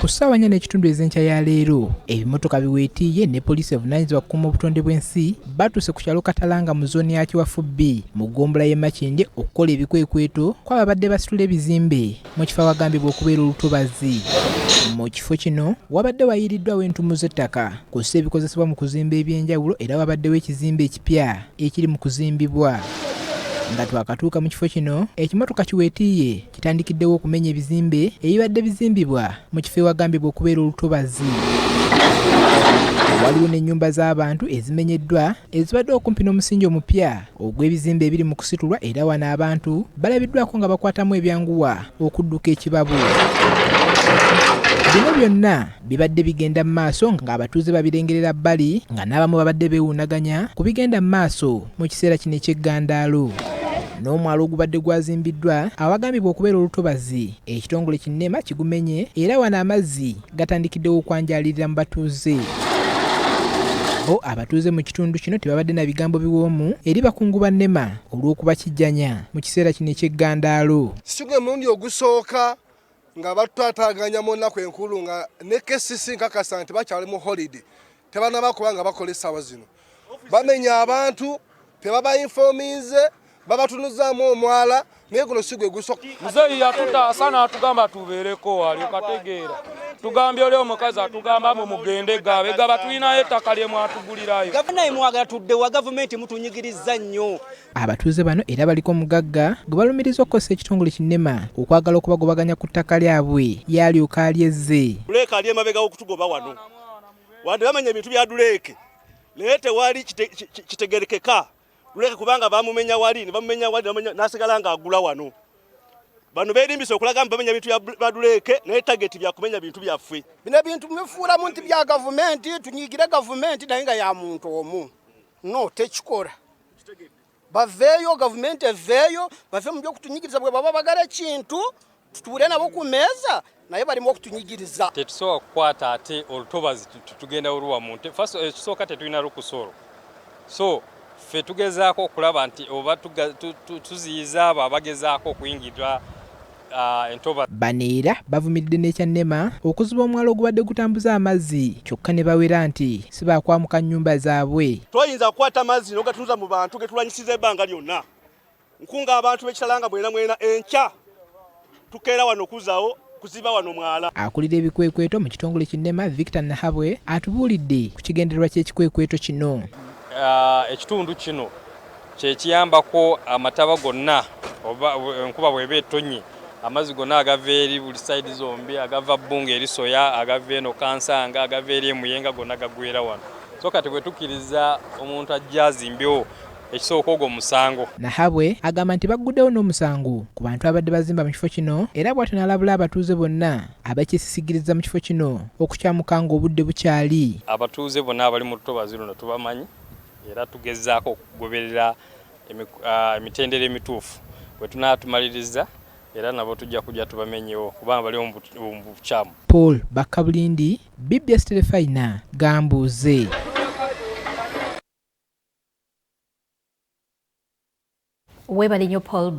Ku ssaawa 4:30 ez'enkya ya leero, ebimotoka biweetiiye ne poliisi evunaanyizibwa ku kukuuma obutonde bw'ensi batuuse ku kyalo Katalanga mu zooni ya Kiwafu B mu ggombolola y'e Makindye okukola ebikwekweto ku ababadde basitula ebizimbe mu kifo awagambibwa okubeera olutobazi. Mu kifo kino wabadde wayiiriddwawo entuumu z'ettaka kw'ossa ebikozesebwa mu kuzimba eby'enjawulo era wabaddewo ekizimbe ekipya ekiri mu kuzimbibwa. Nga twakatuuka mu kifo kino, ekimotoka kiweetiiye kitandikiddewo okumenya ebizimbe ebibadde bizimbibwa mu kifo ewagambibwa okubeera olutobazi. Waliwo n'ennyumba z'abantu ezimenyeddwa ezibadde okumpi n'omusingi omupya ogw'ebizimbe ebiri mu kusitulwa era wano abantu balabiddwako nga bakwatamu ebyanguwa okudduka ekibabu. Bino byonna bibadde bigenda mu maaso ng'abatuuze babirengerera bbali nga n'abamu babadde beewuunaganya ku bigenda mu maaso mu kiseera kino eky'eggandaalo. N'omwala ogubadde gwazimbiddwa awagambibwa okubeera olutobazi, ekitongole ki nema kigumenye era wano amazzi gatandikiddewo okwanjaalirira mu batuuze. Bo abatuuze mu kitundu kino tebabadde na bigambo biwoomu eri bakungu ba nema olw'okubakijjanya mu kiseera kino eky'eggandaalo. Si gwe mulundi ogusooka nga batutaataaganya mu nnaku enkulu nga ne KCC nkakasa nti bakyali mu holiday, tebanaba kuba nga bakola essaawa zino. Bamenya abantu, tebabainfominze, babatunuzaamu omwala, naye guno si gwe gusooka. Muzeeyi yatutaasa n'atugamba tubeereko wali okategeera. Tugambye oli omukazi atugamba mbu mugende Gaba, Gaba tulinayo ettaka lye mwatugulirayo. Gavana mwagala tudde wa gavumenti mutunyigiriza nnyo. Abatuuze bano era baliko omugagga gwe balumiriza okukozesa ekitongole ki NEMA okwagala okubagobaganya ku ttaka lyabwe yalyoka alyezze. Duleeke ali emabega w'okutugoba wano, wadde bamenya ebintu bya Duleeke naye tewali kitegerekeka. Duleeke kubanga bamumenya wali ne bamumenya wali n'asigala ng'agula wano. Bano beerimbisa okulaga mbu bamenya bintu bya Duleeke naye tageti bya kumenya bintu byaffe. Bino ebintu bifuulamu nti bya gavumenti, tunyigire gavumenti naye nga ya muntu omu. No, tekikola. Baveeyo, gavumenti eveeyo, bave mu by'okutunyigiriza. Bwe baba bagala ekintu tutuule nabo ku mmeeza, naye balimu okutunyigiriza. Tetusobola kukwata ate olutobazi tugenda oluwa mu nte. First, ekisooka tetulina lukusa olwo, so ffe tugezaako okulaba nti oba tuziyiza abo abagezaako okuyingira entobazi. Bano era bavumiridde n'ekya NEMA okuziba omwala ogubadde gutambuza amazzi kyokka ne bawera nti si baakwamuka nnyumba zaabwe. Toyinza kukwata mazzi n'ogatunuza mu bantu ge tulwanyisiza ebbanga lyonna. Nkunga abantu b'e Kitalanga mwena mwena enkya tukeera wano okuzaawo kuziba wano mwala. Akulira ebikwekweto mu kitongole ki NEMA Victor Nahabwe atubuulidde ku kigendererwa ky'ekikwekweto kino. Ekitundu kino kye kiyambako amataba gonna oba enkuba bw'eba etonnye amazzi gonna agava eri buli sayidi zombi, agava Bbunga eri Soya, agava eno Kansanga, agava eri Emuyenga gonna gagwera wano. So kati bwe tukkiriza omuntu ajja azimbewo ekisooka ogwo musango. Nahabwe agamba nti bagguddewo n'omusango ku bantu ababadde bazimba mu kifo kino era bw'atyo n'alabula abatuuze bonna abakyesisigiriza mu kifo kino okukyamuka ng'obudde bukyali. Abatuuze bonna abali mu lutobazi luno tubamanyi era tugezaako okugoberera emitendera emituufu. Bwe tunaaba tumaliriza era nabo tujja kujja tubamenyewo kubanga bali mu bukyamu. Paul Bakkabulindi, BBS Terefayina, Gambuuze. Webale nnyo Paul.